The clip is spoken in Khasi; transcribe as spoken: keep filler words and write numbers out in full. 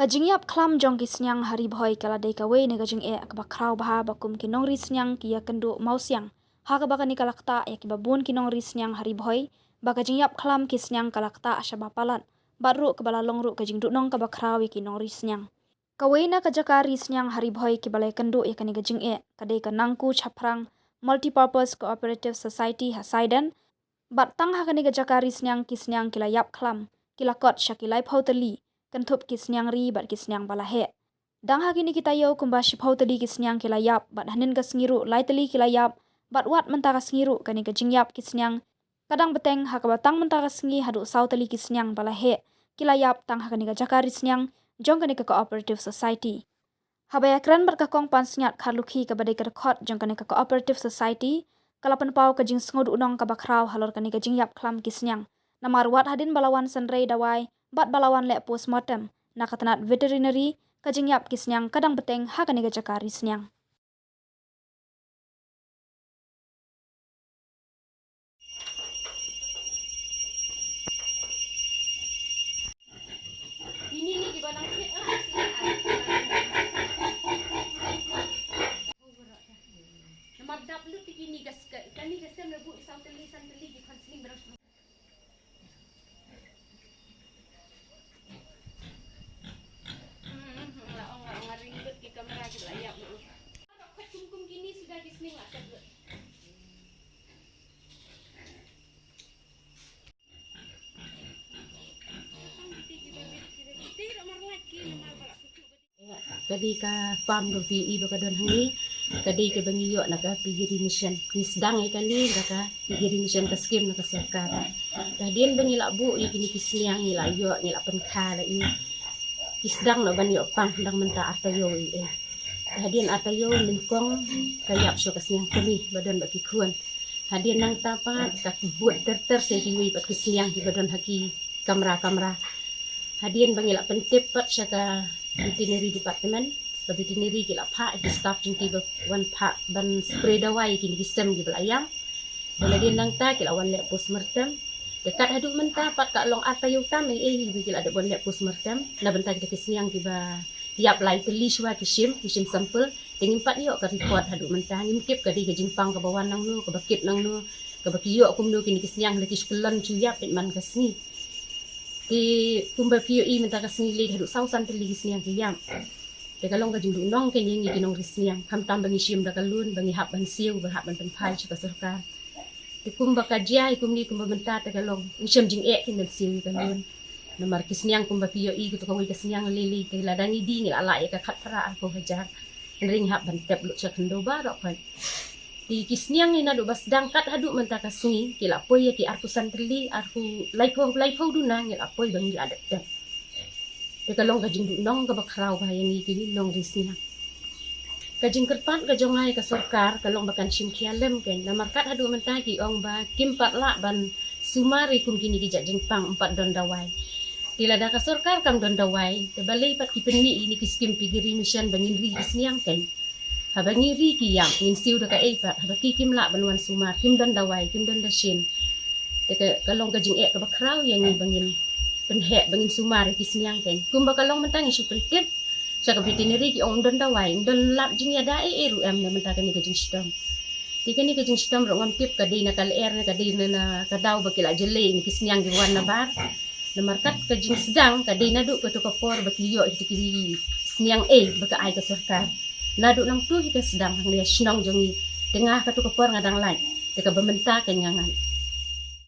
Ka jingïap khlam jong ki sniang ha Ri Bhoi ka la dei kawei na ka jingeh kaba khraw bha ba kum ki nongri sniang ki ïakynduh mawsiang, ha kaba kane ka la ktah ïa kiba bun ki nongri sniang ha Ri Bhoi ba ka jingïap khlam ki sniang ka la ktah sha ba palat, bad ruh kaba la long ruh ka jingduhnong kaba khraw ïa ki nongri sniang. Kawei na ka jaka ri sniang ha Ri Bhoi kiba la ïakynduh ïa kane ka jingeh ka dei ka Nangku Chaphrang Multipurpose Cooperative Society ha Saiden, bad tang ha kane ka jaka ri sniang ki sniang ki la ïap khlam, ki la kot sha ki laiphew tylli, kynthup ki sniang ri bad ki sniang ba la heh. Dang ha kine ki taïew kumba shiphew tylli ki sniang ki la ïap, bad hynnin ka sngi ruh lai tylli ki la ïap, bad wat mynta ka sngi ruh kane ka jingïap ki sniang ka dang bteng, ha kaba tang mynta ka sngi haduh saw tylli ki sniang ba la heh ki la ïap tang ha kane ka jaka ri sniang jong kane ka Cooperative Society. Haba ïakren bad ka Kong Pansngiat Kharlukhi kaba dei ka dkhot jong kane ka Cooperative Society, ka la pynpaw ka jingsngewduhnong kaba khraw halor kane ka jingïap khlam ki sniang. Namar wat hadien ba la wan synrei dawai bad ba la wan leh postmortem na ka tnat veterinary, ka jingïap ki sniang ka dang bteng ha kane ka jaka ri sniang. Namar dap lut ïa kine ka, kane ka sem la buh ïa saw tylli san tylli ki khon sniang ba dang shu. Hmm, la ong, la ong, nga ring lut ki kamra ki la ïap lut. Kum, kum kine suda ki sniang la tep lut. Ka dei ka farm ka V E ba ka don hangne, ka dei kaba ngi ïoh na ka Piggery Mission. Ngi sdang ïa kane da ka Piggery Mission, ka skim na ka sorkar. Te hadien ba ngi la buh ïa kine ki sniang, ngi la ïoh, ngi la pynkha la ïoh, ki sdang noh ban ïoh pang dang mynta ar taïew ïa. Te hadien ar taïew nyngkong ka ïap shuh ka sniang kmie ba don bad ki khun. Hadien nangta pat ka bud ter ter sha kiwei pat ki sniang kiba don ha ki kamra kamra. Hadien ba ngi la pyntip pat sha ka veterinary department, ka veterinary ki la phah ïa ki staff jong ki ba wan phah ban spray dawai ïa kine ki sem kiba la ïap. Bad hadien nangta ki la wan leh postmortem. Te kat haduh mynta pat ka long ar taïew tam ei ei ba ki la dep wan leh postmortem na bynta kita ki sniang kiba ïap lai tylli shuwa ki shim, ki shim sample. Te ngim pat ïoh ka report haduh mynta, ngim tip ka dei ka jingpang kaba wan nangno, kaba kit nangno, kaba ki ïoh kumno kine ki sniang, lada ki shu kyllon shu ïap beit man ka sngi. Te kumba phi ïohi mynta ka sngi leit haduh saw san tylli ki sniang ki ïap. Te ka long ka jingduhnong kein ïa ngi ki nongri sniang, khamtam ba ngi shim da ka loan, ba ngi hap ban siew, ba hap ban pynphai sha ka sorkar. Te kumba ka jia ïa kumne kumba mynta te ka long, ngi shem jingeh kein ban siew ïa ka loan. Namar ki sniang kumba phi ïohi, kato kawei ka sniang lei lei te lada ngi die ngi la lah ïa ka khatphra arphew hajar. Hynrei ngi hap ban tep lut sha khyndew baroh khoit. Te ki sniang ngi naduh ba sdang kat haduh mynta ka sngi ki la poi ïa ki arphew san tylli, arphew, laiphew, laiphew duna ngi la poi ba ngi la dep tep. Te ka long ka jingduhnong kaba khraw bha ïa ngi ki nongri sniang. Ka jingkyrpad ka jong nga ïa ka sorkar ka long ba kan shim khia lem kein, namar kat haduh mynta ki ong ba kim pat lah ban sumar ïa kum kine ki jait jingpang, ym pat don dawai. Te lada ka sorkar kam don dawai, te balei pat ki pynmih ïa kine ki skim Piggery Mission ba ngin ri ki sniang kein. Haba ngi ri ki ïap, ngin siew da kaei pat, haba ki kim lah ban wan sumar, kim don dawai, kim don dashin. Te ka, ka long ka jingeh kaba khraw ïa ngi ba ngin pynheh, ba ngin sumar ïa ki sniang kein. Kumba ka long mynta ngi shu pyntip sha ka veterinary ki ong ym don dawai, ym don lad jingïada ei ei ruh em na mynta kane ka jingshitom. Te kane ka jingshitom ruh ngam tip ka dei na ka lyer ne ka dei na, na ka daw ba ki la jyllei ïa kine ki sniang kiba wan na bar. Namar kat ka jingsdang ka dei naduh kato ka por ba ki ïoh ïa kita ki sniang ei ba ka ai ka sorkar. Naduh nangtu hi ka sdang hangne ha shnong jong ngi. Te nga kato ka por nga dang lait. Te kaba mynta kein nga ngat.